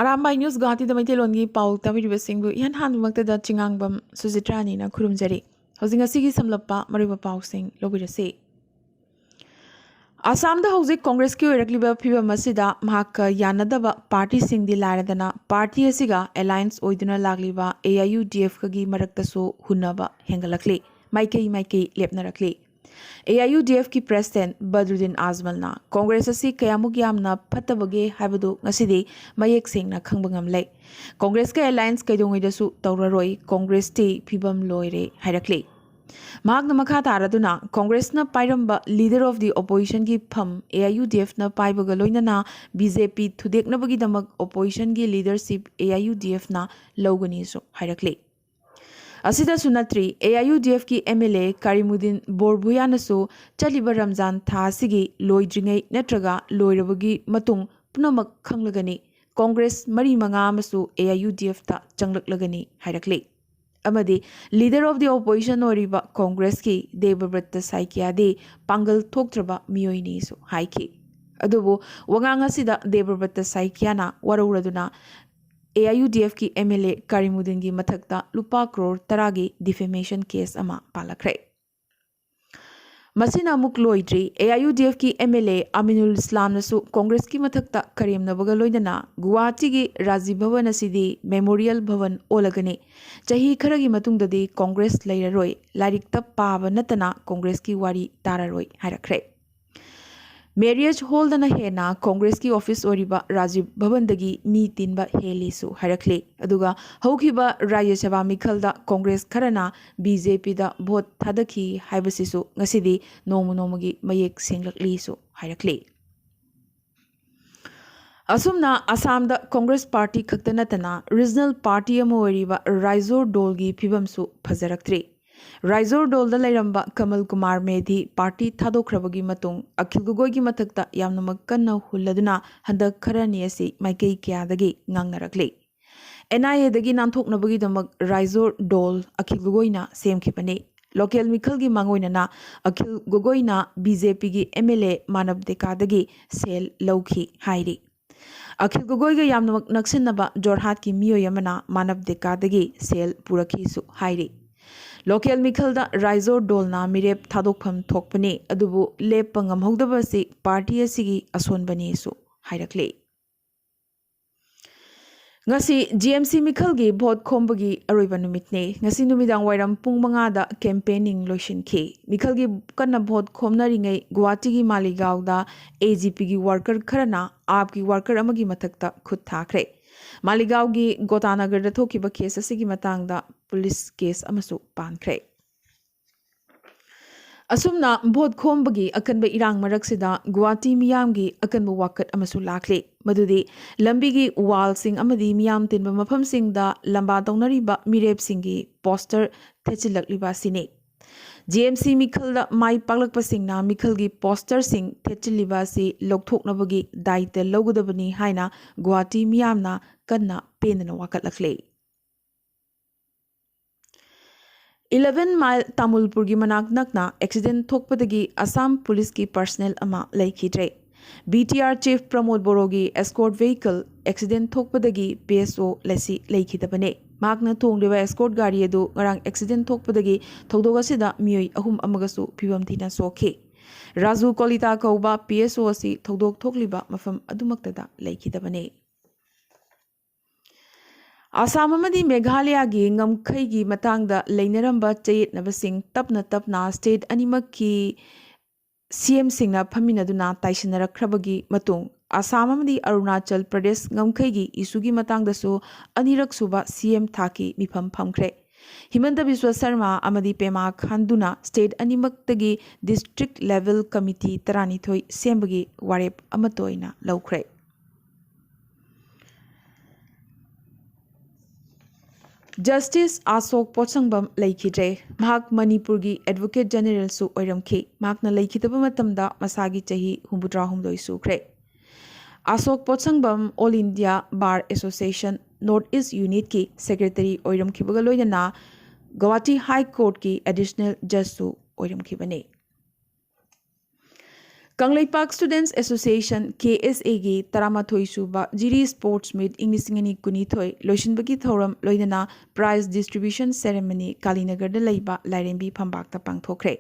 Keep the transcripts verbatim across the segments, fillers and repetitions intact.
Arambai news ꯒꯨꯋꯥꯍꯥꯇꯤꯗ ꯃꯩꯇꯩꯂꯣꯟꯒꯤ ꯄꯥꯎ ꯇꯥꯕꯤꯔꯤꯕꯁꯤꯡꯕꯨ ꯏꯍꯥꯟ ꯍꯥꯟꯕꯃꯛꯇꯗ ꯆꯤꯉꯥꯡꯕꯝ ꯁꯨꯖꯤꯇ꯭ꯔꯥꯅꯤꯅ ꯈꯨꯔꯨꯝꯖꯔꯤ꯫ ꯍꯧꯖꯤꯛ ꯉꯁꯤꯒꯤ ꯁꯝꯂꯞꯄ ꯃꯔꯨꯑꯣꯏꯕ ꯄꯥꯎꯁꯤꯡ ꯂꯧꯕꯤꯔꯁꯤ꯫ ꯑꯁꯥꯝꯗ ꯍꯧꯖꯤꯛ ꯀꯣꯡꯒ꯭ꯔꯦꯁꯀꯤ ꯑꯣꯏꯔꯛꯂꯤꯕ ꯐꯤꯕꯝ ꯑꯁꯤꯗ ꯃꯍꯥꯛꯀ ꯌꯥꯅꯗꯕ ꯄꯥꯔꯇꯤꯁꯤꯡꯗꯤ ꯂꯥꯏꯔꯗꯅ, ꯄꯥꯔꯇꯤ ꯑꯁꯤꯒ ꯑꯦꯂꯥꯏꯟꯁ ꯑꯣꯏꯗꯨꯅ ꯂꯥꯛꯂꯤꯕ AIUDFꯀꯒꯤ ꯃꯔꯛꯇꯁꯨ ꯍꯨꯟꯅꯕ ꯍꯦꯟꯒꯠꯂꯛꯂꯤ꯫ ꯃꯥꯏꯀꯩ ꯃꯥꯏꯀꯩ ꯂꯦꯞꯅꯔꯛꯂꯤ꯫ AIUDFꯀꯤ ꯄ꯭ꯔꯦꯁꯤꯗꯦꯟꯠ ꯕꯗ꯭ꯔꯨꯗꯤꯟ ꯑꯖꯃꯜꯅ ꯀꯣꯡꯒ꯭ꯔꯦꯁ ꯑꯁꯤ ꯀꯌꯥꯃꯨꯛ ꯌꯥꯝꯅ ꯐꯠꯇꯕꯒꯦ ꯍꯥꯏꯕꯗꯨ ꯉꯁꯤꯗꯤ ꯃꯌꯦꯛ ꯁꯦꯡꯅ ꯈꯪꯕ ꯉꯝꯂꯦ꯫ ꯀꯣꯡꯒ꯭ꯔꯦꯁꯀ ꯑꯦꯂꯥꯏꯟꯁ ꯀꯩꯗꯧꯉꯩꯗꯁꯨ ꯇꯧꯔꯔꯣꯏ, ꯀꯣꯡꯒ꯭ꯔꯦꯁꯇꯤ ꯐꯤꯕꯝ ꯂꯣꯏꯔꯦ ꯍꯥꯏꯔꯛꯂꯤ꯫ ꯃꯍꯥꯛꯅ ꯃꯈꯥ ꯇꯥꯔꯗꯨꯅ ꯀꯣꯡꯒ꯭ꯔꯦꯁꯅ ꯄꯥꯏꯔꯝꯕ Leader of the Oppositionꯒꯤ ꯐꯝ AIUDFꯅ ꯄꯥꯏꯕꯒ ꯂꯣꯏꯅꯅ BJP ꯊꯨꯗꯦꯛꯅꯕꯒꯤꯗꯃꯛ oppositionꯒꯤ leadership AIUDFꯅ ꯂꯧꯒꯅꯤꯁꯨ ꯍꯥꯏꯔꯛꯂꯤ꯫ ꯑꯁꯤꯗꯁꯨ ꯅꯠꯇ꯭ꯔꯤ, AIUDFꯀꯤ MLA ꯀꯔꯤꯃꯨꯗꯤꯟ ꯕꯣꯔꯚꯨꯌꯥꯅꯁꯨ ꯆꯠꯂꯤꯕ ꯔꯝꯖꯥꯟ ꯊꯥ ꯑꯁꯤꯒꯤ ꯂꯣꯏꯗ꯭ꯔꯤꯉꯩ ꯅꯠꯇ꯭ꯔꯒ ꯂꯣꯏꯔꯕꯒꯤ ꯃꯇꯨꯡ ꯄꯨꯝꯅꯃꯛ ꯈꯪꯂꯒꯅꯤ, ꯀꯣꯡꯒ꯭ꯔꯦꯁ ꯃꯔꯤ ꯃꯉꯥ ꯑꯃꯁꯨ AIUDFꯇ ꯆꯪꯂꯛꯂꯒꯅꯤ ꯍꯥꯏꯔꯛꯂꯤ꯫ ꯑꯃꯗꯤ Leader of the Opposition ꯑꯣꯏꯔꯤꯕ ꯀꯣꯡꯒ꯭ꯔꯦꯁꯀꯤ ꯗꯦꯕꯕ꯭ꯔꯠꯇ ꯁꯥꯏꯀꯤꯌꯥꯗꯤ ꯄꯥꯡꯒꯜ ꯊꯣꯛꯇ꯭ꯔꯕ ꯃꯤꯑꯣꯏꯅꯤꯁꯨ ꯍꯥꯏꯈꯤ꯫ ꯑꯗꯨꯕꯨ ꯋꯥꯉꯥꯡ ꯑꯁꯤꯗ ꯗꯦꯕꯕ꯭ꯔꯠꯇ ꯁꯥꯏꯀꯤꯌꯥꯅ ꯋꯥꯔꯧꯔꯗꯨꯅ AIUDFꯀꯤ MLA ꯀꯔꯤꯃꯨꯗꯤꯟꯒꯤ ꯃꯊꯛꯇ ꯂꯨꯄꯥ ꯀ꯭ꯔꯣꯔ ꯇꯔꯥꯒꯤ defamation case ꯑꯃ ꯄꯥꯜꯂꯛꯈ꯭ꯔꯦ꯫ ꯃꯁꯤꯅ ꯑꯃꯨꯛ ꯂꯣꯏꯗ꯭ꯔꯤ꯫ AIUDFꯀꯤ MLA ꯑꯃꯤꯅꯨꯜ ꯏꯁꯂꯥꯝꯅꯁꯨ ꯀꯣꯡꯒ꯭ꯔꯦꯁꯀꯤ ꯃꯊꯛꯇ ꯀꯔꯦꯝꯅꯕꯒ ꯂꯣꯏꯅꯅ ꯒꯨꯋꯥꯍꯥꯇꯤꯒꯤ ꯔꯥꯖꯤꯚ ꯚꯕꯟ ꯑꯁꯤꯗꯤ ꯃꯦꯃꯣꯔꯤꯌꯦꯜ ꯚꯕꯟ ꯑꯣꯜꯂꯒꯅꯤ꯫ ꯆꯍꯤ ꯈꯔꯒꯤ ꯃꯇꯨꯡꯗꯗꯤ ꯀꯣꯡꯒ꯭ꯔꯦꯁ ꯂꯩꯔꯔꯣꯏ, ꯂꯥꯏꯔꯤꯛꯇ ꯄꯥꯕ ꯅꯠꯇꯅ ꯀꯣꯡꯒ꯭ꯔꯦꯁꯀꯤ ꯋꯥꯔꯤ ꯇꯥꯔꯔꯣꯏ ꯍꯥꯏꯔꯛꯈ꯭ꯔꯦ꯫ ꯃꯦꯔꯤꯌꯦꯖ ꯍꯣꯜꯗꯅ ꯍꯦꯟꯅ ꯀꯣꯡꯒ꯭ꯔꯦꯁꯀꯤ ꯑꯣꯐꯤꯁ ꯑꯣꯏꯔꯤꯕ ꯔꯥꯖꯤꯚ ꯚꯕꯟꯗꯒꯤ ꯃꯤ ꯇꯤꯟꯕ ꯍꯦꯜꯂꯤꯁꯨ ꯍꯥꯏꯔꯛꯂꯤ꯫ ꯑꯗꯨꯒ ꯍꯧꯈꯤꯕ ꯔꯥꯖ꯭ꯌ ꯁꯚꯥ ꯃꯤꯈꯜꯗ ꯀꯣꯡꯒ꯭ꯔꯦꯁ ꯈꯔꯅ BJPꯗ ꯚꯣꯠ ꯊꯥꯗꯈꯤ ꯍꯥꯏꯕꯁꯤꯁꯨ ꯉꯁꯤꯗꯤ ꯅꯣꯡꯃ ꯅꯣꯡꯃꯒꯤ ꯃꯌꯦꯛ ꯁꯦꯡꯂꯛꯂꯤꯁꯨ ꯍꯥꯏꯔꯛꯂꯤ꯫ ꯑꯁꯨꯝꯅ ꯑꯁꯥꯝꯗ ꯀꯣꯡꯒ꯭ꯔꯦꯁ ꯄꯥꯔꯇꯤ ꯈꯛꯇ ꯅꯠꯇꯅ ꯔꯤꯖꯅꯦꯜ ꯄꯥꯔꯇꯤ ꯑꯃ ꯑꯣꯏꯔꯤꯕ ꯔꯥꯏꯖꯣꯔ ꯗꯣꯜꯒꯤ ꯐꯤꯕꯝꯁꯨ ꯐꯖꯔꯛꯇ꯭ꯔꯤ꯫ ꯔꯥꯏꯖꯣꯔ ꯗꯣꯜꯗ ꯂꯩꯔꯝꯕ ꯀꯃꯜ ꯀꯨꯃꯥꯔ ꯃꯦꯙꯤ ꯄꯥꯔꯇꯤ ꯊꯥꯗꯣꯛꯈ꯭ꯔꯕꯒꯤ ꯃꯇꯨꯡ ꯑꯈꯤꯜ ꯒꯣꯒꯣꯏꯒꯤ ꯃꯊꯛꯇ ꯌꯥꯝꯅꯃꯛ ꯀꯟꯅ ꯍꯨꯜꯂꯗꯨꯅ ꯍꯟꯗꯛ ꯈꯔꯅꯤ ꯑꯁꯤ ꯃꯥꯏꯀꯩ ꯀꯌꯥꯗꯒꯤ ꯉꯥꯡꯅꯔꯛꯂꯤ꯫ NIAꯗꯒꯤ ꯅꯥꯟꯊꯣꯛꯅꯕꯒꯤꯗꯃꯛ ꯔꯥꯏꯖꯣꯔ ꯗꯣꯜ ꯑꯈꯤꯜ ꯒꯣꯒꯣꯏꯅ ꯁꯦꯝꯈꯤꯕꯅꯤ꯫ ꯂꯣꯀꯦꯜ ꯃꯤꯈꯜꯒꯤ ꯃꯥꯡꯑꯣꯏꯅꯅ ꯑꯈꯤꯜ ꯒꯣꯒꯣꯏꯅ BJPꯒꯤ MLA ꯃꯥꯅꯕ ꯗꯦꯀꯥꯗꯒꯤ ꯁꯦꯜ ꯂꯧꯈꯤ ꯍꯥꯏꯔꯤ꯫ ꯑꯈꯤꯜ ꯒꯣꯒꯣꯏꯒ ꯌꯥꯝꯅꯃꯛ ꯅꯛꯁꯤꯟꯅꯕ ꯖꯣꯔꯍꯥꯠꯀꯤ ꯃꯤꯑꯣꯏ ꯑꯃꯅ ꯃꯥꯅꯕ ꯗꯦꯀꯥꯗꯒꯤ ꯁꯦꯜ ꯄꯨꯔꯛꯈꯤꯁꯨ ꯍꯥꯏꯔꯤ꯫ ꯂꯣꯀꯦꯜ ꯃꯤꯈꯜꯗ ꯔꯥꯏꯖꯣꯔ ꯗꯣꯜꯅ ꯃꯤꯔꯦꯞ ꯊꯥꯗꯣꯛꯐꯝ ꯊꯣꯛꯄꯅꯤ, ꯑꯗꯨꯕꯨ ꯂꯦꯞꯄ ꯉꯝꯍꯧꯗꯕ ꯑꯁꯤ ꯄꯥꯔꯇꯤ ꯑꯁꯤꯒꯤ ꯑꯁꯣꯟꯕꯅꯤꯁꯨ ꯍꯥꯏꯔꯛꯂꯤ꯫ ꯉꯁꯤ ꯖꯤ ꯑꯦꯝ ꯁꯤ ꯃꯤꯈꯜꯒꯤ ꯚꯣꯠ ꯈꯣꯝꯕꯒꯤ ꯑꯔꯣꯏꯕ ꯅꯨꯃꯤꯠꯅꯤ꯫ ꯉꯁꯤ ꯅꯨꯃꯤꯗꯥꯡ ꯋꯥꯏꯔꯝ ꯄꯨꯡ ꯃꯉꯥꯗ ꯀꯦꯝꯄꯦꯅꯤꯡ ꯂꯣꯏꯁꯤꯟꯈꯤ꯫ ꯃꯤꯈꯜꯒꯤ ꯀꯟꯅ ꯚꯣꯠ ꯈꯣꯝꯅꯔꯤꯉꯩ ꯒꯨꯋꯥꯍꯥꯇꯤꯒꯤ ꯃꯥꯂꯤꯒꯥꯎꯗ ꯑꯦ ꯖꯤ ꯄꯤꯒꯤ ꯋꯥꯔꯀꯔ ꯈꯔꯅ ꯑꯥꯞꯀꯤ ꯋꯥꯔꯀꯔ ꯑꯃꯒꯤ ꯃꯊꯛꯇ ꯈꯨꯠ ꯊꯥꯈ꯭ꯔꯦ꯫ ꯃꯥꯂꯤꯒꯥꯎꯒꯤ ꯒꯣꯇꯥꯅꯒꯔꯗ ꯊꯣꯛꯈꯤꯕ ꯀꯦꯁ ꯑꯁꯤꯒꯤ ꯃꯇꯥꯡꯗ ꯄꯨꯂꯤꯁ ꯀꯦꯁ ꯑꯃꯁꯨ ꯄꯥꯟꯈ꯭ꯔꯦ꯫ ꯑꯁꯨꯝꯅ ꯚꯣꯠ ꯈꯣꯝꯕꯒꯤ ꯑꯀꯟꯕ ꯏꯔꯥꯡ ꯃꯔꯛꯁꯤꯗ ꯒꯨꯋꯥꯍꯥꯇꯤ ꯃꯤꯌꯥꯝꯒꯤ ꯑꯀꯟꯕ ꯋꯥꯀꯠ ꯑꯃꯁꯨ ꯂꯥꯛꯂꯤ, ꯃꯗꯨꯗꯤ ꯂꯝꯕꯤꯒꯤ ꯋꯥꯜꯁꯤꯡ ꯑꯃꯗꯤ ꯃꯤꯌꯥꯝ ꯇꯤꯟꯕ ꯃꯐꯝꯁꯤꯡꯗ ꯂꯝꯕꯥ ꯇꯧꯅꯔꯤꯕ ꯃꯤꯔꯦꯞꯁꯤꯡꯒꯤ ꯄꯣꯁꯇꯔ ꯊꯦꯠꯆꯤꯜꯂꯛꯂꯤꯕ ꯑꯁꯤꯅꯤ꯫ ꯖꯤ ꯑꯦꯝ ꯁꯤ ꯃꯤꯈꯜꯗ ꯃꯥꯏ ꯄꯥꯛꯂꯛꯄꯁꯤꯡꯅ ꯃꯤꯈꯜꯒꯤ ꯄꯣꯁꯇꯔꯁꯤꯡ ꯊꯦꯠꯆꯤꯜꯂꯤꯕ ꯑꯁꯤ ꯂꯧꯊꯣꯛꯅꯕꯒꯤ ꯗꯥꯏꯇ ꯂꯧꯒꯗꯕꯅꯤ ꯍꯥꯏꯅ ꯒꯨꯋꯥꯍꯥꯇꯤ ꯃꯤꯌꯥꯝꯅ ꯀꯟꯅ ꯄꯦꯟꯗꯅ ꯋꯥꯀꯠꯂꯛꯂꯤ꯫ ꯏꯂꯦꯚꯦꯟ ꯃꯥꯏꯜ ꯇꯥꯃꯨꯜꯄꯨꯔꯒꯤ ꯃꯅꯥꯛ ꯅꯛꯅ ꯑꯦꯛꯁꯤꯗꯦꯟ ꯊꯣꯛꯄꯗꯒꯤ ꯑꯁꯥꯝ ꯄꯨꯂꯤꯁꯀꯤ ꯄꯔꯁꯅꯦꯜ ꯑꯃ ꯂꯩꯈꯤꯗ꯭ꯔꯦ꯫ B T R chief Pramod ꯕꯣꯔꯣꯒꯤ ꯑꯦꯁꯀꯣꯔꯠ ꯚꯦꯍꯤꯀꯜ ꯑꯦꯛꯁꯤꯗꯦꯟ ꯊꯣꯛꯄꯗꯒꯤ ꯄꯤ ꯑꯦꯁ ꯑꯣ ꯂꯩꯁꯤ ꯂꯩꯈꯤꯗꯕꯅꯦ꯫ ꯃꯍꯥꯛꯅ ꯊꯣꯡꯂꯤꯕ ꯑꯦꯁꯀꯣꯔꯠ ꯒꯥꯔꯤ ꯑꯗꯨ ꯉꯔꯥꯡ ꯑꯦꯛꯁꯤꯗꯦꯟ ꯊꯣꯛꯄꯗꯒꯤ ꯊꯧꯗꯣꯛ ꯑꯁꯤꯗ ꯃꯤꯑꯣꯏ ꯑꯍꯨꯝ ꯑꯃꯒꯁꯨ ꯐꯤꯕꯝ ꯊꯤꯅ ꯁꯣꯛꯈꯤ꯫ ꯔꯥꯖꯨ ꯀꯣꯂꯤꯇꯥ ꯀꯧꯕ ꯄꯤ ꯑꯦꯁ ꯑꯣ ꯑꯁꯤ ꯊꯧꯗꯣꯛ ꯊꯣꯛꯂꯤꯕ ꯃꯐꯝ ꯑꯗꯨꯃꯛꯇꯗ ꯂꯩꯈꯤꯗꯕꯅꯦ꯫ ꯑꯁꯥꯝ ꯑꯃꯗꯤ ꯃꯦꯘꯥꯂꯌꯥꯒꯤ ꯉꯝꯈꯩꯒꯤ ꯃꯇꯥꯡꯗ ꯂꯩꯅꯔꯝꯕ ꯆꯌꯦꯠꯅꯕꯁꯤꯡ ꯇꯞꯅ ꯇꯞꯅ ꯁ꯭ꯇꯦꯠ ꯑꯅꯤꯃꯛꯀꯤ ꯁꯤ ꯑꯦꯝꯁꯤꯡꯅ ꯐꯝꯃꯤꯟꯅꯗꯨꯅ ꯇꯥꯏꯁꯤꯟꯅꯔꯛꯈ꯭ꯔꯕꯒꯤ ꯃꯇꯨꯡ, ꯑꯁꯥꯝ ꯑꯃꯗꯤ ꯑꯔꯨꯅꯥꯆꯜ ꯄ꯭ꯔꯗꯦꯁ ꯉꯝꯈꯩꯒꯤ ꯏꯁꯨꯒꯤ ꯃꯇꯥꯡꯗꯁꯨ ꯑꯅꯤꯔꯛ ꯁꯨꯕ ꯁꯤ ꯑꯦꯝ ꯊꯥꯛꯀꯤ ꯃꯤꯐꯝ ꯐꯝꯈ꯭ꯔꯦ꯫ ꯍꯤꯃꯟꯇ ꯕꯤꯁ꯭ꯋ ꯁꯔꯃ ꯑꯃꯗꯤ ꯄꯦꯃꯥ ꯈꯥꯟꯗꯨꯅ ꯁ꯭ꯇꯦꯠ ꯑꯅꯤꯃꯛꯇꯒꯤ ꯗꯤꯁꯇ꯭ꯔꯤꯛ ꯂꯦꯚꯦꯜ ꯀꯃꯤꯇꯤ ꯇꯔꯥꯅꯤꯊꯣꯏ ꯁꯦꯝꯕꯒꯤ ꯋꯥꯔꯦꯞ ꯑꯃꯠꯇ ꯑꯣꯏꯅ ꯂꯧꯈ꯭ꯔꯦ꯫ ꯖꯁꯇꯤꯁ ꯑꯁꯣꯛ ꯄꯣꯠꯁꯪꯕꯝ ꯂꯩꯈꯤꯗ꯭ꯔꯦ꯫ ꯃꯍꯥꯛ ꯃꯅꯤꯄꯨꯔꯒꯤ ꯑꯦꯗꯚꯣꯀꯦꯠ ꯖꯦꯅꯦꯔꯦꯜꯁꯨ ꯑꯣꯏꯔꯝꯈꯤ꯫ ꯃꯍꯥꯛꯅ ꯂꯩꯈꯤꯗꯕ ꯃꯇꯝꯗ ꯃꯁꯥꯒꯤ ꯆꯍꯤ ꯍꯨꯝꯐꯨꯇꯔꯥꯍꯨꯝꯗꯣꯏ ꯁꯨꯈ꯭ꯔꯦ꯫ Ashok Potsangbam all India bar association north east ꯌꯨꯅꯤꯠꯀꯤ ꯁꯦꯀ꯭ꯔꯦꯇꯔꯤ ꯑꯣꯏꯔꯝꯈꯤꯕꯒ ꯂꯣꯏꯅꯅ ꯒꯧꯍꯥꯇꯤ ꯍꯥꯏ ꯀꯣꯔꯠꯀꯤ ꯑꯦꯗꯤꯁꯅꯦꯜ ꯖꯖꯁꯨ ꯑꯣꯏꯔꯝꯈꯤꯕꯅꯤ꯫ ꯀꯪꯂꯩꯄꯥꯛ Students Association, KSA ꯒꯤ ꯇꯔꯥꯃꯥꯊꯣꯏ ꯁꯨꯕ ꯖꯤꯔꯤ Sports Meet ꯏꯪ ꯂꯤꯁꯤꯡ ꯑꯅꯤ ꯀꯨꯟꯅꯤꯊꯣꯏ ꯂꯣꯏꯁꯤꯟꯕꯒꯤ ꯊꯧꯔꯝ ꯂꯣꯏꯅꯅ prize distribution ceremony ꯀꯥꯂꯤꯅꯒꯔꯗ ꯂꯩꯕ ꯂꯥꯏꯔꯦꯝꯕꯤ ꯐꯝꯄꯥꯛꯇ ꯄꯥꯡꯊꯣꯛꯈ꯭ꯔꯦ꯫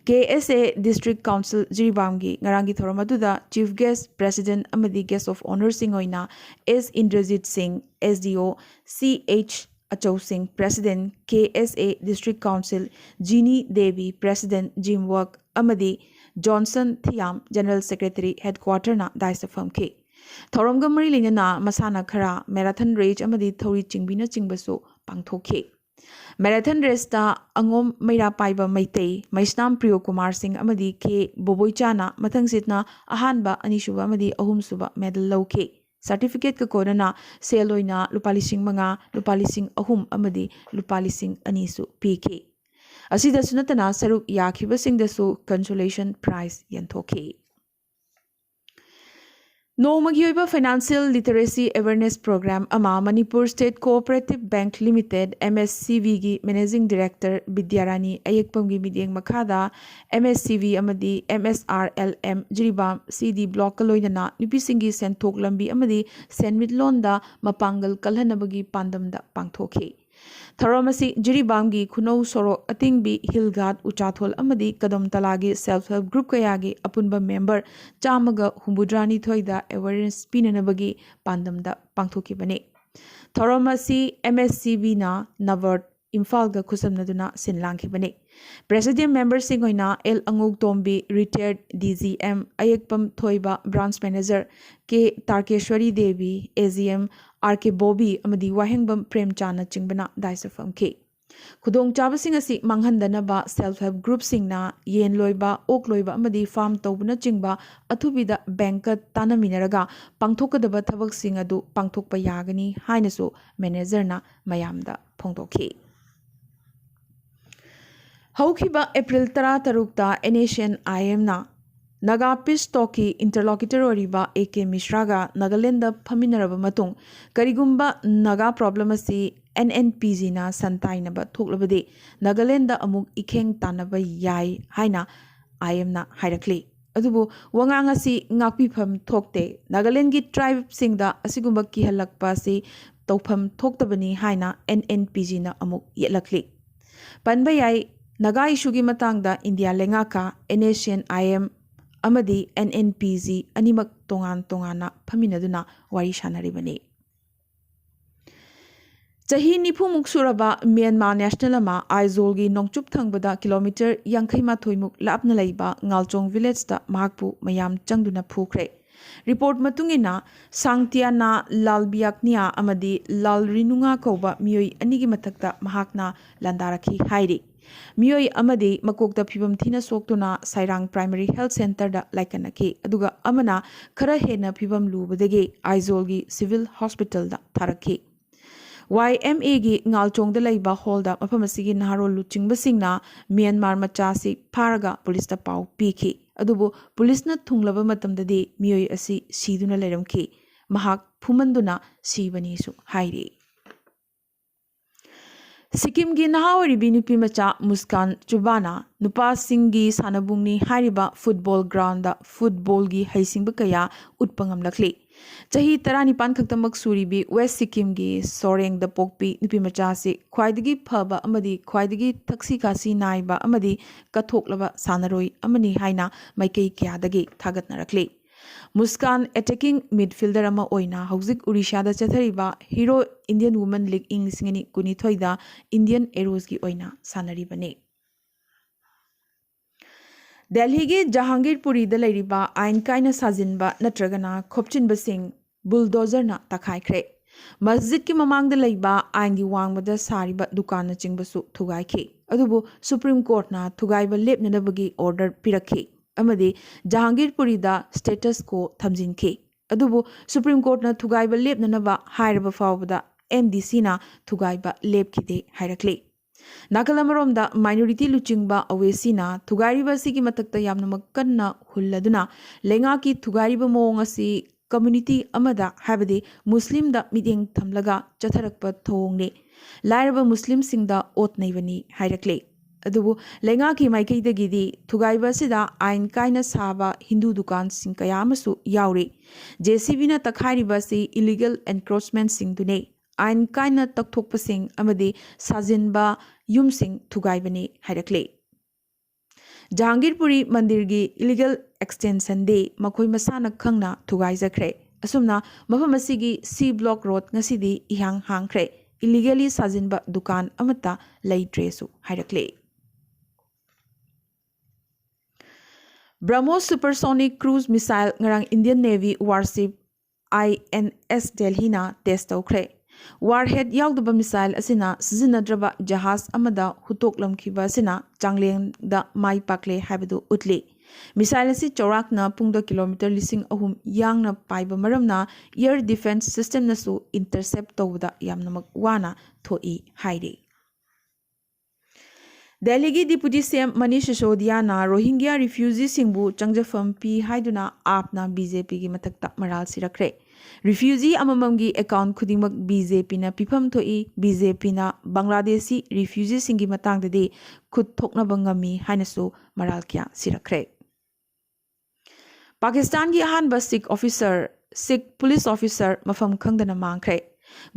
KSA District Council ꯖꯤꯔꯤꯕꯥꯝꯒꯤ ꯉꯔꯥꯡꯒꯤ ꯊꯧꯔꯝ ꯑꯗꯨꯗ Chief Guest, President ꯑꯃꯗꯤ Guest of Honourꯁꯤꯡ ꯑꯣꯏꯅ S Indrajit Singh, SDO, CH ꯑꯆꯧꯁꯤꯡ, President, KSA District Council, Jini Devi, President, Gym Work, ꯑꯃꯗꯤ ꯖꯣꯟꯁꯟ ꯊꯤꯌꯥꯝ, General Secretary, Headquarterꯅ dais ꯐꯝꯈꯤ꯫ ꯊꯧꯔꯝꯒ ꯃꯔꯤ ꯂꯩꯅꯅ ꯃꯁꯥꯟꯅ ꯈꯔ, marathon race ꯑꯃꯗꯤ ꯊꯧꯔꯤ ꯆꯤꯡꯕꯤꯅꯆꯤꯡꯕꯁꯨ ꯄꯥꯡꯊꯣꯛꯈꯤ꯫ Marathon raceꯇ ꯑꯉꯣꯝ ꯃꯩꯔꯥ ꯄꯥꯏꯕ ꯃꯩꯇꯩ ꯃꯩꯁꯅꯥꯝ ꯄ꯭ꯔꯤꯌꯣ ꯀꯨꯃꯥꯔ ꯁꯤꯡ ꯑꯃꯗꯤ ꯀꯦ ꯕꯣꯕꯣꯏꯆꯥꯅ ꯃꯊꯪꯁꯤꯠꯅ ꯑꯍꯥꯟꯕ, ꯑꯅꯤꯁꯨꯕ ꯑꯃꯗꯤ ꯑꯍꯨꯝꯁꯨꯕ medal ꯂꯧꯈꯤ꯫ Certificateꯀ ꯀꯣꯟꯅꯅ ꯁꯦꯜ ꯑꯣꯏꯅ ꯂꯨꯄꯥ ꯂꯤꯁꯤꯡ ꯃꯉꯥ, ꯂꯨꯄꯥ ꯂꯤꯁꯤꯡ ꯑꯍꯨꯝ ꯑꯃꯗꯤ ꯂꯨꯄꯥ ꯂꯤꯁꯤꯡ ꯑꯅꯤꯁꯨ ꯄꯤꯈꯤ꯫ ꯑꯁꯤꯗꯁꯨ ꯅꯠꯇꯅ ꯁꯔꯨꯛ ꯌꯥꯈꯤꯕꯁꯤꯡꯗꯁꯨ consolation prize ꯌꯦꯟꯊꯣꯛꯈꯤ꯫ ꯅꯣꯡꯃꯒꯤ ꯑꯣꯏꯕ financial literacy awareness program ꯑꯃ Manipur State Cooperative Bank Limited, MSCB ꯒꯤ Managing Director ꯕꯤꯗ꯭ꯌꯥꯔꯥꯅꯤ ꯑꯌꯦꯛꯄꯝꯒꯤ ꯃꯤꯠꯌꯦꯡ ꯃꯈꯥꯗ MSCB ꯑꯃꯗꯤ MSRLM ꯖꯤꯔꯤꯕꯥꯝ CD Blockꯀ ꯂꯣꯏꯅꯅ ꯅꯨꯄꯤꯁꯤꯡꯒꯤ ꯁꯦꯟꯊꯣꯛ ꯂꯝꯕꯤ ꯑꯃꯗꯤ ꯁꯦꯟꯃꯤꯠꯂꯣꯟꯗ ꯃꯄꯥꯡꯒꯜ ꯀꯜꯍꯟꯅꯕꯒꯤ ꯄꯥꯟꯗꯝꯗ ꯄꯥꯡꯊꯣꯛꯈꯤ꯫ ꯊꯧꯔꯝ ꯑꯁꯤ ꯖꯤꯔꯤꯕꯥꯝꯒꯤ ꯈꯨꯅꯧ ꯁꯣꯔꯣꯛ ꯑꯇꯤꯡꯕꯤ, ꯍꯤꯜ ꯘꯥꯠ, ꯎꯆꯥꯊꯣꯜ ꯑꯃꯗꯤ ꯀꯗꯝ ꯇꯂꯥꯒꯤ self help group ꯀꯌꯥꯒꯤ ꯑꯄꯨꯟꯕ member ꯆꯥꯝꯃꯒ ꯍꯨꯝꯐꯨꯇꯔꯥꯅꯤꯊꯣꯏꯗ awareness ꯄꯤꯅꯅꯕꯒꯤ ꯄꯥꯟꯗꯝꯗ ꯄꯥꯡꯊꯣꯛꯈꯤꯕꯅꯤ꯫ ꯊꯧꯔꯝ ꯑꯁꯤ MSCBꯅ NABARD ꯏꯝꯐꯥꯜꯒ ꯈꯨꯠꯁꯝꯅꯗꯨꯅ ꯁꯤꯟ ꯂꯥꯡꯈꯤꯕꯅꯤ꯫ President memberꯁꯤꯡ ꯑꯣꯏꯅ L ꯑꯉꯧꯇꯣꯝꯕꯤ, retired DGM, ꯑꯌꯦꯛꯄꯝ ꯊꯣꯏꯕ, branch manager, K ꯇꯥꯔꯀꯦꯁ꯭ꯋꯔꯤ Devi, AGM, RK Bobby ꯑꯃꯗꯤ ꯋꯥꯍꯦꯡꯕꯝ ꯄ꯭ꯔꯦꯝꯆꯥꯟꯅꯆꯤꯡꯕꯅ dais ꯐꯝꯈꯤ꯫ ꯈꯨꯗꯣꯡꯆꯥꯕꯁꯤꯡ ꯑꯁꯤ ꯃꯥꯡꯍꯟꯗꯅꯕ self help groupꯁꯤꯡꯅ ꯌꯦꯟ ꯂꯣꯏꯕ, ꯑꯣꯛ ꯂꯣꯏꯕ ꯑꯃꯗꯤ farm ꯇꯧꯕꯅꯆꯤꯡꯕ ꯑꯊꯨꯕꯤꯗ bankꯀ ꯇꯥꯟꯅꯃꯤꯟꯅꯔꯒ ꯄꯥꯡꯊꯣꯛꯀꯗꯕ ꯊꯕꯛꯁꯤꯡ ꯑꯗꯨ ꯄꯥꯡꯊꯣꯛꯄ ꯌꯥꯒꯅꯤ ꯍꯥꯏꯅꯁꯨ managerꯅ ꯃꯌꯥꯝꯗ ꯐꯣꯡꯗꯣꯛꯈꯤ꯫ ꯍꯧꯈꯤꯕ April ꯇꯔꯥꯇꯔꯨꯛꯇ NSCN-IMꯅ Naga Peace Talkꯀꯤ interlocutor ꯑꯣꯏꯔꯤꯕ A K ꯃꯤꯁ꯭ꯔꯥꯒ ꯅꯥꯒꯥꯂꯦꯟꯗ ꯐꯝꯃꯤꯟꯅꯔꯕ ꯃꯇꯨꯡ, ꯀꯔꯤꯒꯨꯝꯕ Naga problem ꯑꯁꯤ NNPGꯅ ꯁꯟ ꯇꯥꯏꯅꯕ ꯊꯣꯛꯂꯕꯗꯤ ꯅꯥꯒꯥꯂꯦꯟꯗ ꯑꯃꯨꯛ ꯏꯈꯦꯡ ꯇꯥꯟꯅꯕ ꯌꯥꯏ ꯍꯥꯏꯅ IMꯅ ꯍꯥꯏꯔꯛꯂꯤ꯫ ꯑꯗꯨꯕꯨ ꯋꯥꯉꯥꯡ ꯑꯁꯤ ꯉꯥꯛꯄꯤꯐꯝ ꯊꯣꯛꯇꯦ꯫ ꯅꯥꯒꯥꯂꯦꯟꯒꯤ tribeꯁꯤꯡꯗ ꯑꯁꯤꯒꯨꯝꯕ ꯀꯤꯍꯜꯂꯛꯄ ꯑꯁꯤ ꯇꯧꯐꯝ ꯊꯣꯛꯇꯕꯅꯤ ꯍꯥꯏꯅ N N P Gꯅ ꯑꯃꯨꯛ ꯌꯦꯠꯂꯛꯂꯤ꯫ ꯄꯟꯕ ꯌꯥꯏ, ꯅꯥꯒꯥ issueꯒꯤ ꯃꯇꯥꯡꯗ India ꯂꯩꯉꯥꯛꯀ N S C N I M ꯑꯃꯗꯤ N N P G ꯑꯅꯤꯃꯛ ꯇꯣꯉꯥꯟ ꯇꯣꯉꯥꯟꯅ ꯐꯝꯃꯤꯟꯅꯗꯨꯅ ꯋꯥꯔꯤ ꯁꯥꯟꯅꯔꯤꯕꯅꯤ꯫ ꯆꯍꯤ ꯅꯤꯐꯨꯃꯨꯛ ꯁꯨꯔꯕ ꯃ꯭ꯌꯥꯟꯃꯥꯔ national ꯑꯃ ꯑꯥꯏꯖꯣꯜꯒꯤ ꯅꯣꯡꯆꯨꯞ ꯊꯪꯕꯗ kilometre ꯌꯥꯡꯈꯩ ꯃꯥꯊꯣꯏꯃꯨꯛ ꯂꯥꯞꯅ ꯂꯩꯕ ꯉꯥꯜꯆꯣꯡ villageꯇ ꯃꯍꯥꯛꯄꯨ ꯃꯌꯥꯝ ꯆꯪꯗꯨꯅ ꯐꯨꯈ꯭ꯔꯦ꯫ Report ꯃꯇꯨꯡ ꯏꯟꯅ, ꯁꯥꯡꯇꯤꯌꯥꯅꯥ ꯂꯥꯜꯕꯤꯌꯥꯛꯅꯤꯌꯥ ꯑꯃꯗꯤ ꯂꯥꯜ ꯔꯤꯅꯨꯉꯥ ꯀꯧꯕ ꯃꯤꯑꯣꯏ ꯑꯅꯤꯒꯤ ꯃꯊꯛꯇ ꯃꯍꯥꯛꯅ ꯂꯥꯟꯗꯥꯔꯛꯈꯤ ꯍꯥꯏꯔꯤ꯫ ꯃꯤꯑꯣꯏ ꯑꯃꯗꯤ ꯃꯀꯣꯛꯇ ꯐꯤꯕꯝ ꯊꯤꯅ ꯁꯣꯛꯇꯨꯅ ꯁꯥꯏꯔꯥꯡ Primary Health Centreꯗ ꯂꯥꯏꯀꯠꯅꯈꯤ, ꯑꯗꯨꯒ ꯑꯃꯅ ꯈꯔ ꯍꯦꯟꯅ ꯐꯤꯕꯝ ꯂꯨꯕꯗꯒꯤ ꯑꯥꯏꯖꯣꯜꯒꯤ Civil Hospitalꯗ ꯊꯥꯔꯛꯈꯤ꯫ Y M Aꯒꯤ ꯉꯥꯜꯆꯣꯡꯗ ꯂꯩꯕ hallꯗ ꯃꯐꯝ ꯑꯁꯤꯒꯤ ꯅꯍꯥꯔꯣꯜ ꯂꯨꯆꯤꯡꯕꯁꯤꯡꯅ ꯃ꯭ꯌꯥꯟꯃꯥꯔ ꯃꯆꯥꯁꯤ ꯐꯥꯔꯒ ꯄꯨꯂꯤꯁꯇ ꯄꯥꯎ ꯄꯤꯈꯤ꯫ ꯑꯗꯨꯕꯨ ꯄꯨꯂꯤꯁꯅ ꯊꯨꯡꯂꯕ ꯃꯇꯝꯗꯗꯤ ꯃꯤꯑꯣꯏ ꯑꯁꯤ ꯁꯤꯗꯨꯅ ꯂꯩꯔꯝꯈꯤ꯫ ꯃꯍꯥꯛ ꯐꯨꯃꯟꯗꯨꯅ ꯁꯤꯕꯅꯤꯁꯨ ꯍꯥꯏꯔꯤ꯫ ꯁꯤꯛꯀꯤꯝꯒꯤ ꯅꯍꯥ ꯑꯣꯏꯔꯤꯕꯤ ꯅꯨꯄꯤ ꯃꯆꯥ ꯃꯨꯁꯀꯥꯟ ꯆꯨꯕꯥꯅ ꯅꯨꯄꯥꯁꯤꯡꯒꯤ ꯁꯥꯟꯅꯕꯨꯡꯅꯤ ꯍꯥꯏꯔꯤꯕ football groundꯗ footballꯒꯤ ꯍꯩꯁꯤꯡꯕ ꯀꯌꯥ ꯎꯠꯄ ꯉꯝꯂꯛꯂꯤ꯫ ꯆꯍꯤ ꯇꯔꯥꯅꯤꯄꯥꯟ ꯈꯛꯇꯃꯛ ꯁꯨꯔꯤꯕꯤ ꯋꯦꯁ ꯁꯤꯛꯀꯤꯝꯒꯤ ꯁꯣꯔꯦꯡꯗ ꯄꯣꯛꯄꯤ ꯅꯨꯄꯤ ꯃꯆꯥ ꯑꯁꯤ ꯈ꯭ꯋꯥꯏꯗꯒꯤ ꯐꯕ ꯑꯃꯗꯤ ꯈ꯭ꯋꯥꯏꯗꯒꯤ ꯊꯛꯁꯤ ꯈꯥꯁꯤ ꯅꯥꯏꯕ ꯑꯃꯗꯤ ꯀꯠꯊꯣꯛꯂꯕ ꯁꯥꯟꯅꯔꯣꯏ ꯑꯃꯅꯤ ꯍꯥꯏꯅ ꯃꯥꯏꯀꯩ ꯀꯌꯥꯗꯒꯤ ꯊꯥꯒꯠꯅꯔꯛꯂꯤ꯫ ꯃꯨꯁꯀꯥꯟ attacking midfielder ꯑꯃ ꯑꯣꯏꯅ ꯍꯧꯖꯤꯛ ꯎꯔꯤꯁꯥꯗ ꯆꯠꯊꯔꯤꯕ Hero Indian Women League ꯏꯪ ꯂꯤꯁꯤꯡ ꯑꯅꯤ ꯀꯨꯟꯅꯤꯊꯣꯏꯗ Indian Arrowsꯀꯤ ꯑꯣꯏꯅ ꯁꯥꯟꯅꯔꯤꯕꯅꯤ꯫ ꯗꯦꯜꯍꯤꯒꯤ ꯖꯍꯥꯡꯒꯤꯔꯄꯨꯔꯤꯗ ꯂꯩꯔꯤꯕ ꯑꯥꯏꯟ ꯀꯥꯏꯅ ꯁꯥꯖꯤꯟꯕ ꯅꯠꯇ꯭ꯔꯒꯅ ꯈꯣꯞꯆꯤꯟꯕꯁꯤꯡ bulldozerꯅ ꯇꯛꯈꯥꯏꯈ꯭ꯔꯦ꯫ ꯃꯁꯖꯤꯗꯀꯤ ꯃꯃꯥꯡꯗ ꯂꯩꯕ ꯑꯥꯏꯟꯒꯤ ꯋꯥꯡꯃꯗ ꯁꯥꯔꯤꯕ ꯗꯨꯀꯥꯟꯅꯆꯤꯡꯕꯁꯨ ꯊꯨꯒꯥꯏꯈꯤ꯫ ꯑꯗꯨꯕꯨ Supreme Courtꯅ ꯊꯨꯒꯥꯏꯕ ꯂꯦꯞꯅꯅꯕꯒꯤ order ꯄꯤꯔꯛꯈꯤ ꯑꯃꯗꯤ ꯖꯍꯥꯡꯒꯤꯔꯄꯨꯔꯤꯗ status quo ꯊꯝꯖꯤꯟꯈꯤ꯫ ꯑꯗꯨꯕꯨ Supreme Courtꯅ ꯊꯨꯒꯥꯏꯕ ꯂꯦꯞꯅꯅꯕ ꯍꯥꯏꯔꯕ ꯐꯥꯎꯕꯗ M D Cꯅ ꯊꯨꯒꯥꯏꯕ ꯂꯦꯞꯈꯤꯗꯦ ꯍꯥꯏꯔꯛꯂꯤ꯫ ꯅꯥꯀꯜ ꯑꯃꯔꯣꯝꯗ minority ꯂꯨꯆꯤꯡꯕ ꯑꯣꯋꯦꯁꯤꯅ ꯊꯨꯒꯥꯏꯔꯤꯕ ꯑꯁꯤꯒꯤ ꯃꯊꯛꯇ ꯌꯥꯝꯅꯃꯛ ꯀꯟꯅ ꯍꯨꯜꯂꯗꯨꯅ ꯂꯩꯉꯥꯛꯀꯤ ꯊꯨꯒꯥꯏꯔꯤꯕ ꯃꯑꯣꯡ ꯑꯁꯤ community ꯑꯃꯗ, ꯍꯥꯏꯕꯗꯤ ꯃꯨꯁꯂꯤꯝꯗ ꯃꯤꯠꯌꯦꯡ ꯊꯝꯂꯒ ꯆꯠꯊꯔꯛꯄ ꯊꯧꯑꯣꯡꯅꯤ꯫ ꯂꯥꯏꯔꯕ ꯃꯨꯁꯂꯤꯝꯁꯤꯡꯗ ꯑꯣꯠ ꯅꯩꯕꯅꯤ ꯍꯥꯏꯔꯛꯂꯤ꯫ ꯑꯗꯨꯕꯨ ꯂꯩꯉꯥꯛꯀꯤ ꯃꯥꯏꯀꯩꯗꯒꯤꯗꯤ ꯊꯨꯒꯥꯏꯕ ꯑꯁꯤꯗ ꯑꯥꯏꯟ ꯀꯥꯏꯅ ꯁꯥꯕ ꯍꯤꯟꯗꯨ ꯗꯨꯀꯥꯟꯁꯤꯡ ꯀꯌꯥ ꯑꯃꯁꯨ ꯌꯥꯎꯔꯤ꯫ ꯖꯦ ꯁꯤ ꯕꯤꯅ ꯇꯛꯈꯥꯏꯔꯤꯕ ꯑꯁꯤ ꯏꯂꯤꯒꯦꯜ ꯑꯦꯟꯀ꯭ꯔꯣꯆꯃꯦꯟꯠꯁꯤꯡꯗꯨꯅꯤ, ꯑꯥꯏꯟ ꯀꯥꯏꯅ ꯇꯛꯊꯣꯛꯄꯁꯤꯡ ꯑꯃꯗꯤ ꯁꯥꯖꯤꯟꯕ ꯌꯨꯝꯁꯤꯡ ꯊꯨꯒꯥꯏꯕꯅꯤ ꯍꯥꯏꯔꯛꯂꯤ꯫ ꯖꯍꯥꯡꯒꯤꯔꯄꯨꯔꯤ ꯃꯟꯗꯤꯔꯒꯤ ꯏꯂꯤꯒꯦꯜ ꯑꯦꯛꯁꯇꯦꯟꯁꯟꯗꯤ ꯃꯈꯣꯏ ꯃꯁꯥꯅ ꯈꯪꯅ ꯊꯨꯒꯥꯏꯖꯈ꯭ꯔꯦ꯫ ꯑꯁꯨꯝꯅ ꯃꯐꯝ ꯑꯁꯤꯒꯤ ꯁꯤ ꯕ꯭ꯂꯣꯛ ꯔꯣꯗ ꯉꯁꯤꯗꯤ ꯏꯍꯥꯡ ꯍꯥꯡꯈ꯭ꯔꯦ꯫ ꯏꯂꯤꯒꯦꯂꯤ ꯁꯥꯖꯤꯟꯕ ꯗꯨꯀꯥꯟ ꯑꯃꯠꯇ ꯂꯩꯇ꯭ꯔꯦꯁꯨ ꯍꯥꯏꯔꯛꯂꯤ꯫ ꯕ꯭ꯔꯍꯃꯣꯁ ꯁꯨꯄꯔꯁꯣꯅꯤꯛ ꯀ꯭ꯔꯨꯖ ꯃꯤꯁꯥꯏꯜ ꯉꯔꯥꯡ Indian navy warship I N S ꯗꯦꯜꯍꯤꯅ ꯇꯦꯁ ꯇꯧꯈ꯭ꯔꯦ꯫ ꯋꯥꯔꯍꯦꯗ ꯌꯥꯎꯗꯕ ꯃꯤꯁꯥꯏꯜ ꯑꯁꯤꯅ ꯁꯤꯖꯤꯟꯅꯗ꯭ꯔꯕ ꯖꯍꯥꯖ ꯑꯃꯗ ꯍꯨꯠꯇꯣꯛꯂꯝꯈꯤꯕ ꯑꯁꯤꯅ ꯆꯥꯡꯂꯦꯟꯗ ꯃꯥꯏ ꯄꯥꯛꯂꯦ ꯍꯥꯏꯕꯗꯨ ꯎꯠꯂꯤ꯫ ꯃꯤꯁꯥꯏꯜ ꯑꯁꯤ ꯆꯥꯎꯔꯥꯛꯅ ꯄꯨꯡꯗ ꯀꯤꯂꯣꯃꯤꯇꯔ ꯂꯤꯁꯤꯡ ꯑꯍꯨꯝ ꯌꯥꯡꯅ ꯄꯥꯏꯕ ꯃꯔꯝꯅ ꯑꯦꯌꯔ ꯗꯤꯐꯦꯟꯁ ꯁꯤꯁꯇꯦꯝꯅꯁꯨ ꯏꯟꯇꯔꯁꯦꯞ ꯇꯧꯕꯗ ꯌꯥꯝꯅꯃꯛ ꯋꯥꯅ ꯊꯣꯛꯏ ꯍꯥꯏꯔꯤ꯫ ꯗꯦꯜꯂꯤꯒꯤ ꯗꯤꯄꯨꯇꯤ ꯁꯤ ꯑꯦꯝ ꯃꯅꯤꯁ ꯁꯤꯁꯣꯗꯤꯌꯥꯅ ꯔꯣꯍꯤꯡꯒ꯭ꯌꯥ ꯔꯤꯐ꯭ꯌꯨꯖꯤꯁꯤꯡꯕꯨ ꯆꯪꯖꯐꯝ ꯄꯤ ꯍꯥꯏꯗꯨꯅ ꯑꯥꯞꯅ ꯕꯤ ꯖꯦ ꯄꯤꯒꯤ ꯃꯊꯛꯇ ꯃꯔꯥꯜ ꯁꯤꯔꯛꯈ꯭ꯔꯦ꯫ ꯔꯤꯐ꯭ꯌꯨꯖꯤ ꯑꯃꯃꯝꯒꯤ ꯑꯦꯀꯥꯎꯟꯠ ꯈꯨꯗꯤꯡꯃꯛ ꯕꯤ ꯖꯦ ꯄꯤꯅ ꯄꯤꯐꯝ ꯊꯣꯛꯏ, ꯕꯤ ꯖꯦ ꯄꯤꯅ ꯕꯪꯒ꯭ꯂꯥꯗꯦꯁꯤ ꯔꯤꯐ꯭ꯌꯨꯖꯤꯁꯤꯡꯒꯤ ꯃꯇꯥꯡꯗꯗꯤ ꯈꯨꯠ ꯊꯣꯛꯅꯕ ꯉꯝꯃꯤ ꯍꯥꯏꯅꯁꯨ ꯃꯔꯥꯜ ꯀꯌꯥ ꯁꯤꯔꯛꯈ꯭ꯔꯦ꯫ ꯄꯥꯀꯤꯁꯇꯥꯟꯒꯤ ꯑꯍꯥꯟꯕ Sikh officer, Sikh police officer ꯃꯐꯝ ꯈꯪꯗꯅ ꯃꯥꯡꯈ꯭ꯔꯦ꯫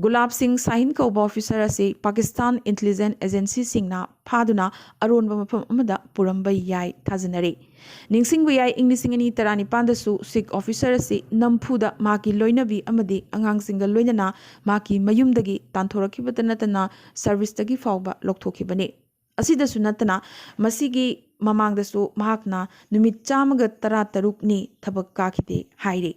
ꯒꯨꯂꯥꯕ ꯁꯤꯡ ꯁꯥꯍꯤꯟ ꯀꯧꯕ ꯑꯣꯐꯤꯁꯔ ꯑꯁꯤ ꯄꯥꯀꯤꯁꯇꯥꯟ ꯏꯟꯇꯦꯂꯤꯖꯦꯟꯁ ꯑꯦꯖꯦꯟꯁꯤꯁꯤꯡꯅ ꯐꯥꯗꯨꯅ ꯑꯔꯣꯟꯕ ꯃꯐꯝ ꯑꯃꯗ ꯄꯨꯔꯝꯕ ꯌꯥꯏ ꯊꯥꯖꯅꯔꯤ꯫ ꯅꯤꯡꯁꯤꯡꯕ ꯌꯥꯏ, ꯏꯪ ꯂꯤꯁꯤꯡ ꯑꯅꯤ ꯇꯔꯥꯅꯤꯄꯥꯟꯗꯁꯨ ꯁꯤꯈ ꯑꯣꯐꯤꯁꯔ ꯑꯁꯤ ꯅꯝꯐꯨꯗ ꯃꯍꯥꯛꯀꯤ ꯂꯣꯏꯅꯕꯤ ꯑꯃꯗꯤ ꯑꯉꯥꯡꯁꯤꯡꯒ ꯂꯣꯏꯅꯅ ꯃꯍꯥꯛꯀꯤ ꯃꯌꯨꯝꯗꯒꯤ ꯇꯥꯟꯊꯣꯔꯛꯈꯤꯕꯇ ꯅꯠꯇꯅ ꯁꯔꯚꯤꯁꯇꯒꯤ ꯐꯥꯎꯕ ꯂꯧꯊꯣꯛꯈꯤꯕꯅꯤ꯫ ꯑꯁꯤꯗꯁꯨ ꯅꯠꯇꯅ ꯃꯁꯤꯒꯤ ꯃꯃꯥꯡꯗꯁꯨ ꯃꯍꯥꯛꯅ ꯅꯨꯃꯤꯠ ꯆꯥꯝꯃꯒ ꯇꯔꯥꯇꯔꯨꯛꯅꯤ ꯊꯕꯛ ꯀꯥꯈꯤꯗꯦ ꯍꯥꯏꯔꯤ꯫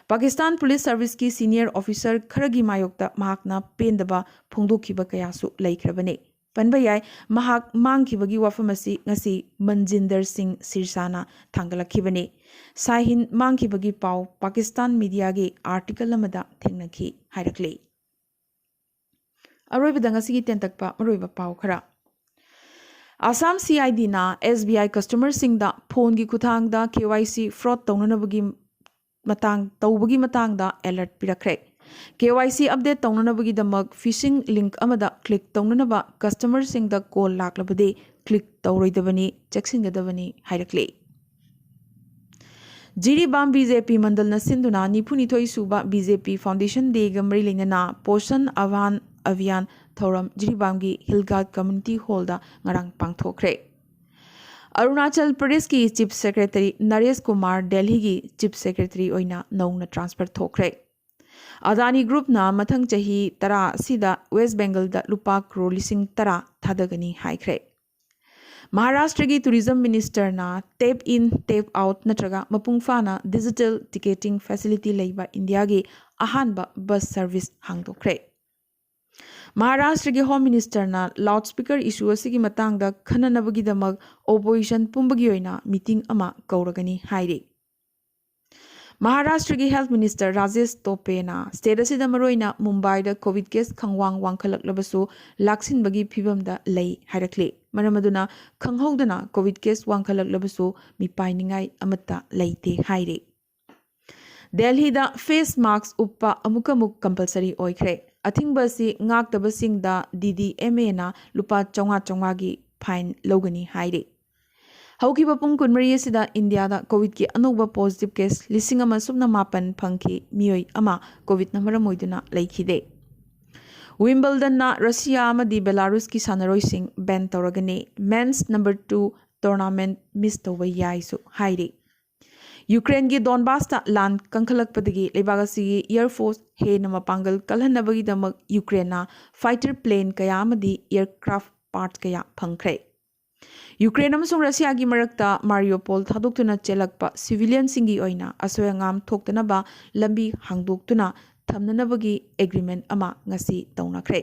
ꯄꯥꯀꯤꯁꯇꯥꯟ ꯄꯨꯂꯤꯁ ꯁꯔꯚꯤꯁꯀꯤ ꯁꯤꯅꯤꯌꯔ ꯑꯣꯐꯤꯁꯔ ꯈꯔꯒꯤ ꯃꯥꯌꯣꯛꯇ ꯃꯍꯥꯛꯅ ꯄꯦꯟꯗꯕ ꯐꯣꯡꯗꯣꯛꯈꯤꯕ ꯀꯌꯥꯁꯨ ꯂꯩꯈ꯭ꯔꯕꯅꯤ꯫ ꯄꯟꯕ ꯌꯥꯏ, ꯃꯍꯥꯛ ꯃꯥꯡꯈꯤꯕꯒꯤ ꯋꯥꯐꯝ ꯑꯁꯤ ꯉꯁꯤ ꯃꯟꯖꯤꯟꯗꯔ ꯁꯤꯡ ꯁꯤꯔꯁꯥꯅ ꯊꯥꯡꯒꯠꯂꯛꯈꯤꯕꯅꯤ꯫ ꯁꯥꯍꯤꯟ ꯃꯥꯡꯈꯤꯕꯒꯤ ꯄꯥꯎ ꯄꯥꯀꯤꯁꯇꯥꯟ ꯃꯤꯗꯤꯌꯥꯒꯤ ꯑꯥꯔꯇꯤꯀꯜ ꯑꯃꯗ ꯊꯦꯡꯅꯈꯤ ꯍꯥꯏꯔꯛꯂꯤ꯫ ꯑꯔꯣꯏꯕꯗ ꯉꯁꯤꯒꯤ ꯇꯦꯟꯇꯛꯄ ꯃꯔꯨꯑꯣꯏꯕ ꯄꯥꯎ ꯈꯔ꯫ Assam C I ꯗꯤꯅ S B ꯑꯥꯏ ꯀꯁꯇꯃꯔꯁꯤꯡꯗ ꯐꯣꯟꯒꯤ ꯈꯨꯠꯊꯥꯡꯗ ꯀꯦ ꯋꯥꯏ ꯁꯤ ꯐ꯭ꯔꯣꯗ ꯇꯧꯅꯅꯕꯒꯤ ꯃꯇꯥꯡ, ꯇꯧꯕꯒꯤ ꯃꯇꯥꯡꯗ alert ꯄꯤꯔꯛꯈ꯭ꯔꯦ꯫ K Y C update ꯇꯧꯅꯅꯕꯒꯤꯗꯃꯛ ꯐꯤꯁꯤꯡ ꯂꯤꯡꯛ ꯑꯃꯗ ꯀ꯭ꯂꯤꯛ ꯇꯧꯅꯅꯕ ꯀꯁꯇꯃꯔꯁꯤꯡꯗ ꯀꯣꯜ ꯂꯥꯛꯂꯕꯗꯤ ꯀ꯭ꯂꯤꯛ ꯇꯧꯔꯣꯏꯗꯕꯅꯤ, ꯆꯦꯛꯁꯤꯟꯒꯗꯕꯅꯤ ꯍꯥꯏꯔꯛꯂꯤ꯫ ꯖꯤꯔꯤꯕꯥꯝ ꯕꯤ ꯖꯦ ꯄꯤ ꯃꯟꯗꯜꯅ ꯁꯤꯟꯗꯨꯅ ꯅꯤꯐꯨꯅꯤꯊꯣꯏ ꯁꯨꯕ ꯕꯤ ꯖꯦ ꯄꯤ ꯐꯥꯎꯟꯗꯦꯁꯟ ꯗꯦꯒ ꯃꯔꯤ ꯂꯩꯅꯅ ꯄꯣꯁꯟ ꯑꯚꯥꯟ ꯑꯚꯤꯌꯥꯟ ꯊꯧꯔꯝ ꯖꯤꯔꯤꯕꯥꯝꯒꯤ ꯍꯤꯜ ꯒꯥꯔꯗ ꯀꯝꯃ꯭ꯌꯨꯅꯤꯇꯤ ꯍꯣꯜꯗ ꯉꯔꯥꯡ ꯄꯥꯡꯊꯣꯛꯈ꯭ꯔꯦ꯫ ꯑꯔꯨꯅꯥꯆꯜ ꯄ꯭ꯔꯗꯦꯁꯀꯤ ꯆꯤꯐ ꯁꯦꯀ꯭ꯔꯦꯇꯔꯤ ꯅꯔꯦꯁ ꯀꯨꯃꯥꯔ ꯗꯦꯜꯍꯤꯒꯤ ꯆꯤꯐ ꯁꯦꯀ꯭ꯔꯦꯇꯔꯤ ꯑꯣꯏꯅ ꯅꯧꯅ ꯇ꯭ꯔꯥꯟꯁꯐꯔ ꯊꯣꯛꯈ꯭ꯔꯦ꯫ ꯑꯗꯥꯅꯤ ꯒ꯭ꯔꯨꯞꯅ ꯃꯊꯪ ꯆꯍꯤ ꯇꯔꯥ ꯑꯁꯤꯗ ꯋꯦꯁ ꯕꯦꯡꯒꯜꯗ ꯂꯨꯄꯥ ꯀ꯭ꯔꯣꯔ ꯂꯤꯁꯤꯡ ꯇꯔꯥ ꯊꯥꯗꯒꯅꯤ ꯍꯥꯏꯈ꯭ꯔꯦ꯫ ꯃꯍꯥꯔꯥꯁꯇ꯭ꯔꯒꯤ ꯇꯨꯔꯤꯖꯝ ꯃꯤꯅꯤꯁꯇꯔꯅ ꯇꯦꯞ ꯏꯟ, ꯇꯦꯞ ꯑꯥꯎꯠ ꯅꯠꯇ꯭ꯔꯒ ꯃꯄꯨꯡ ꯐꯥꯅ ꯗꯤꯖꯤꯇꯦꯜ ꯇꯤꯀꯦꯇꯤꯡ ꯐꯦꯁꯤꯂꯤꯇꯤ ꯂꯩꯕ ꯏꯟꯗꯤꯌꯥꯒꯤ ꯑꯍꯥꯟꯕ ꯕꯁ ꯁꯔꯚꯤꯁ ꯍꯥꯡꯗꯣꯛꯈ꯭ꯔꯦ꯫ ꯃꯍꯥꯔꯥꯁꯇ꯭ꯔꯒꯤ ꯍꯣꯝ ꯃꯤꯅꯤꯁꯇꯔꯅ ꯂꯥꯎꯗ ꯁ꯭ꯄꯤꯀꯔ ꯏꯁꯨ ꯑꯁꯤꯒꯤ ꯃꯇꯥꯡꯗ ꯈꯟꯅꯅꯕꯒꯤꯗꯃꯛ ꯑꯣꯄꯣꯖꯤꯁꯟ ꯄꯨꯝꯕꯒꯤ ꯑꯣꯏꯅ ꯃꯤꯇꯤꯡ ꯑꯃ ꯀꯧꯔꯒꯅꯤ ꯍꯥꯏꯔꯤ꯫ ꯃꯍꯥꯔꯥꯁꯇ꯭ꯔꯒꯤ ꯍꯦꯜꯊ ꯃꯤꯅꯤꯁꯇꯔ ꯔꯥꯖꯦꯁ ꯇꯣꯄꯦꯅ ꯁ꯭ꯇꯦꯠ ꯑꯁꯤꯗ ꯃꯔꯨꯑꯣꯏꯅ ꯃꯨꯝꯕꯥꯏꯗ ꯀꯣꯚꯤꯗ ꯀꯦꯁ ꯈꯪꯋꯥꯡ ꯋꯥꯡꯈꯠꯂꯛꯂꯕꯁꯨ ꯂꯥꯛꯁꯤꯟꯕꯒꯤ ꯐꯤꯕꯝꯗ ꯂꯩ ꯍꯥꯏꯔꯛꯂꯤ꯫ ꯃꯔꯝ ꯑꯗꯨꯅ ꯈꯪꯍꯧꯗꯅ ꯀꯣꯚꯤꯗ ꯀꯦꯁ ꯋꯥꯡꯈꯠꯂꯛꯂꯕꯁꯨ ꯃꯤꯄꯥꯏꯅꯤꯡꯉꯥꯏ ꯑꯃꯠꯇ ꯂꯩꯇꯦ ꯍꯥꯏꯔꯤ꯫ ꯗꯦꯜꯍꯤꯗ ꯐꯦꯁ ꯃꯥꯁꯛ ꯎꯞꯄ ꯑꯃꯨꯛ ꯑꯃꯨꯛ ꯀꯝꯄꯜꯁꯔꯤ ꯑꯣꯏꯈ꯭ꯔꯦ꯫ ꯑꯊꯤꯡꯕ ꯑꯁꯤ ꯉꯥꯛꯇꯕꯁꯤꯡꯗ ꯗꯤ ꯗꯤ ꯑꯦꯝ ꯑꯦꯅ ꯂꯨꯄꯥ ꯆꯥꯝꯃꯉꯥ ꯆꯥꯝꯃꯉꯥꯒꯤ ꯐꯥꯏꯟ ꯂꯧꯒꯅꯤ ꯍꯥꯏꯔꯤ꯫ ꯍꯧꯈꯤꯕ ꯄꯨꯡ ꯀꯨꯟꯃꯔꯤ ꯑꯁꯤꯗ ꯏꯟꯗꯤꯌꯥꯗ ꯀꯣꯚꯤꯗꯀꯤ ꯑꯅꯧꯕ ꯄꯣꯖꯤꯇꯤꯚ ꯀꯦꯁ ꯂꯤꯁꯤꯡ ꯑꯃ ꯁꯨꯞꯅ ꯃꯥꯄꯟ ꯐꯪꯈꯤ꯫ ꯃꯤꯑꯣꯏ ꯑꯃ ꯀꯣꯚꯤꯗꯅ ꯃꯔꯝ ꯑꯣꯏꯗꯨꯅ ꯂꯩꯈꯤꯗꯦ꯫ ꯋꯤꯝꯕꯜꯗꯟꯅ ꯔꯁꯤꯌꯥ ꯑꯃꯗꯤ ꯕꯦꯂꯥꯔꯨꯁꯀꯤ ꯁꯥꯟꯅꯔꯣꯏꯁꯤꯡ ꯕꯦꯟ ꯇꯧꯔꯒꯅꯤ꯫ ꯃꯦꯟꯁ ꯅꯝꯕꯔ ꯇꯨ ꯇꯣꯔꯅꯥꯃꯦꯟꯠ ꯃꯤꯁ ꯇꯧꯕ ꯌꯥꯏꯁꯨ ꯍꯥꯏꯔꯤ꯫ ꯌꯨꯀ꯭ꯔꯦꯟꯒꯤ ꯗꯣꯟꯕꯥꯁꯇ ꯂꯥꯟ ꯀꯟꯈꯠꯂꯛꯄꯗꯒꯤ ꯂꯩꯕꯥꯛ ꯑꯁꯤꯒꯤ ꯑꯦꯌꯔ ꯐꯣꯔꯁ ꯍꯦꯟꯅ ꯃꯄꯥꯡꯒꯜ ꯀꯜꯍꯟꯅꯕꯒꯤꯗꯃꯛ ꯌꯨꯀ꯭ꯔꯦꯟꯅ ꯐꯥꯏꯇꯔ ꯄ꯭ꯂꯦꯟ ꯀꯌꯥ ꯑꯃꯗꯤ ꯑꯦꯌꯔꯀ꯭ꯔꯥꯐ ꯄꯥꯔꯠ ꯀꯌꯥ ꯐꯪꯈ꯭ꯔꯦ꯫ ꯌꯨꯀ꯭ꯔꯦꯟ ꯑꯃꯁꯨꯡ ꯔꯁꯤꯌꯥꯒꯤ ꯃꯔꯛꯇ ꯃꯥꯔꯤꯌꯣꯄꯣꯜ ꯊꯥꯗꯣꯛꯇꯨꯅ ꯆꯦꯜꯂꯛꯄ ꯁꯤꯚꯤꯂꯤꯌꯟꯁꯤꯡꯒꯤ ꯑꯣꯏꯅ ꯑꯁꯣꯏ ꯑꯉꯥꯝ ꯊꯣꯛꯇꯅꯕ ꯂꯝꯕꯤ ꯍꯥꯡꯗꯣꯛꯇꯨꯅ ꯊꯝꯅꯅꯕꯒꯤ ꯑꯦꯒ꯭ꯔꯤꯃꯦꯟꯠ ꯑꯃ ꯉꯁꯤ ꯇꯧꯅꯈ꯭ꯔꯦ꯫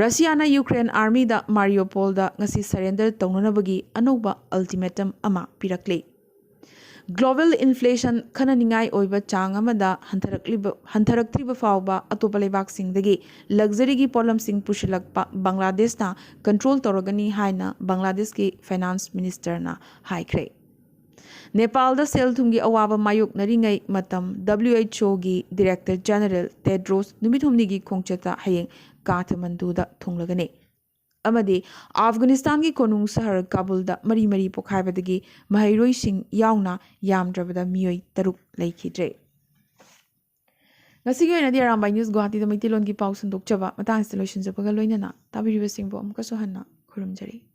ꯔꯁꯤꯌꯥꯅ ꯌꯨꯀ꯭ꯔꯦꯟ ꯑꯥꯔꯃꯤꯗ ꯃꯥꯔꯤꯌꯣꯄꯣꯜꯗ ꯉꯁꯤ ꯁꯔꯦꯟꯗꯔ ꯇꯧꯅꯅꯕꯒꯤ ꯑꯅꯧꯕ ꯑꯜꯇꯤꯃꯦꯇꯝ ꯑꯃ ꯄꯤꯔꯛꯂꯤ꯫ ꯒ꯭ꯂꯣꯕꯦꯜ ꯏꯟꯐ꯭ꯂꯦꯁꯟ ꯈꯟꯅꯅꯤꯡꯉꯥꯏ ꯑꯣꯏꯕ ꯆꯥꯡ ꯑꯃꯗ ꯍꯟꯊꯔꯛꯂꯤꯕ, ꯍꯟꯊꯔꯛꯇ꯭ꯔꯤꯕ ꯐꯥꯎꯕ ꯑꯇꯣꯞꯄ ꯂꯩꯕꯥꯛꯁꯤꯡꯗꯒꯤ ꯂꯛꯖꯔꯤꯒꯤ ꯄꯣꯠꯂꯝꯁꯤꯡ ꯄꯨꯁꯤꯜꯂꯛꯄ ꯕꯪꯒ꯭ꯂꯥꯗꯦꯁꯅ ꯀꯟꯇ꯭ꯔꯣꯜ ꯇꯧꯔꯒꯅꯤ ꯍꯥꯏꯅ ꯕꯪꯒ꯭ꯂꯥꯗꯦꯁꯀꯤ ꯐꯥꯏꯅꯥꯟꯁ ꯃꯤꯅꯤꯁꯇꯔꯅ ꯍꯥꯏꯈ꯭ꯔꯦ꯫ ꯅꯦꯄꯥꯜꯗ ꯁꯦꯜ ꯊꯨꯝꯒꯤ ꯑꯋꯥꯕ ꯃꯥꯌꯣꯛꯅꯔꯤꯉꯩ ꯃꯇꯝ W H O ꯒꯤ Director General Tedros ꯅꯨꯃꯤꯠ ꯍꯨꯝꯅꯤꯒꯤ ꯈꯣꯡꯆꯠꯇ ꯍꯌꯦꯡ ꯀꯥꯊꯃꯟꯗꯨꯗ ꯊꯨꯡꯂꯒꯅꯤ꯫ ꯑꯃꯗꯤ ꯑꯐꯒꯥꯅꯤꯁꯇꯥꯟꯒꯤ ꯀꯣꯅꯨꯡ ꯁꯍꯔ ꯀꯥꯕꯨꯜꯗ ꯃꯔꯤ ꯃꯔꯤ ꯄꯣꯈꯥꯏꯕꯗꯒꯤ ꯃꯍꯩꯔꯣꯏꯁꯤꯡ ꯌꯥꯎꯅ ꯌꯥꯝꯗ꯭ꯔꯕꯗ ꯃꯤꯑꯣꯏ ꯇꯔꯨꯛ ꯂꯩꯈꯤꯗ꯭ꯔꯦ꯫ ꯉꯁꯤꯒꯤ ꯑꯣꯏꯅꯗꯤ ꯑꯔꯥꯝꯕꯥꯏ ꯅ꯭ꯌꯨꯁ ꯒꯨꯋꯥꯍꯥꯇꯤꯗ ꯃꯩꯇꯩꯂꯣꯟꯒꯤ ꯄꯥꯎ ꯁꯟꯗꯣꯛꯆꯕ ꯃꯇꯥꯡꯁꯤꯗ ꯂꯣꯏꯁꯤꯟꯖꯕꯒ ꯂꯣꯏꯅꯅ ꯇꯥꯕꯤꯔꯤꯕꯁꯤꯡꯕꯨ ꯑꯃꯨꯛꯀꯁꯨ ꯍꯟꯅ ꯈꯨꯔꯨꯝꯖꯔꯤ꯫